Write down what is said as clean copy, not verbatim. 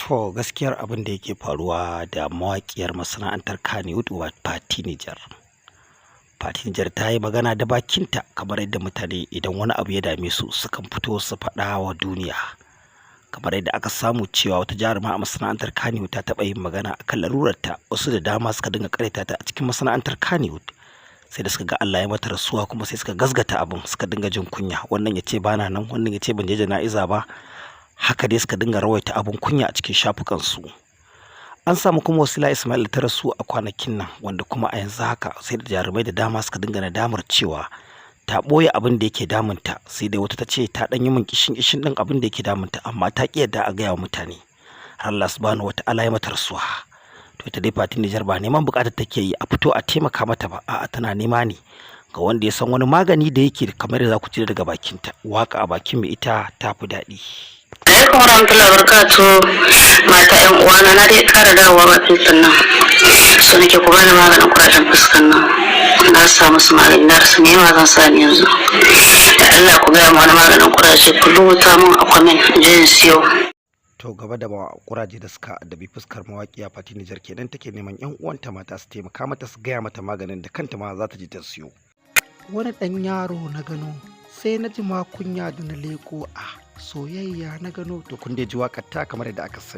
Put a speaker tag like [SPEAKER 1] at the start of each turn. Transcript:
[SPEAKER 1] To, gaskiyar abin da yake faruwa da mawaƙiyar masana'antar Kannywood, Fati Nijar. Fati Nijar ta yi magana da bakinta, kamar yadda mutane idan wani abu ya dame su sukan fito su faɗa wa duniya. Kamar yadda aka samu cewa wata jaruma a masana'antar Kannywood ta taɓa yin magana akan larurarta, wasu da dama suka dinga ƙaryata ta a cikin masana'antar Kannywood. Sai da suka ga Allah ya mata rasuwa kuma sai suka gazgata abin, suka dinga jin kunya. Wannan ya ce bana nan, wannan ya ce ban je jana'iza ba. Haka dai suka dinga rawaita abin kunya a cikin shafukansu. An samu kuma Wasila Ismail ta rasu a kwanakin nan, wanda kuma a yanzu haka sai da jarumai da dama suka dinga nadamar cewa ta ɓoye abin da yake damunta. Sai dai wata ta ce ta ɗan yi min kishin kishin ɗin abin da yake damunta, amma ta ƙi yadda a gaya wa mutane, har Allah Subhanahu Wata'ala ya mata rasuwa. To, ita dai Fati Nijar ba neman buƙatar take yi a fito a taimaka mata ba, a'a, tana nema ne ga wanda ya san wani magani da yake, kamar da za ku ji daga bakinta. Waka a bakin mai ita ta fi daɗi.
[SPEAKER 2] Alaikum warahmatullahi wabarakatuh. Mata yan uwana, na dai kara dawowa ba fuskan nan. So nake ku bani maganin kurajen fuskan nan. Na samu su magani, na rasa me ma zan sa ni yanzu. Da Allah ku gaya wani maganin kuraje, ku rubuta mun a comment in je in siyo.
[SPEAKER 1] To, gaba da kuraje da suka addabi fuskar mawaƙiya Fati Nijar kenan, take neman yan uwanta mata su taimaka mata, su gaya mata maganin da kanta ma za ta je ta siyo. Wani ɗan yaro na gano, sai na ji ma kunya da na leko, a soyayya na gano. To, kun dai ji waƙar ta kamar yadda aka sani.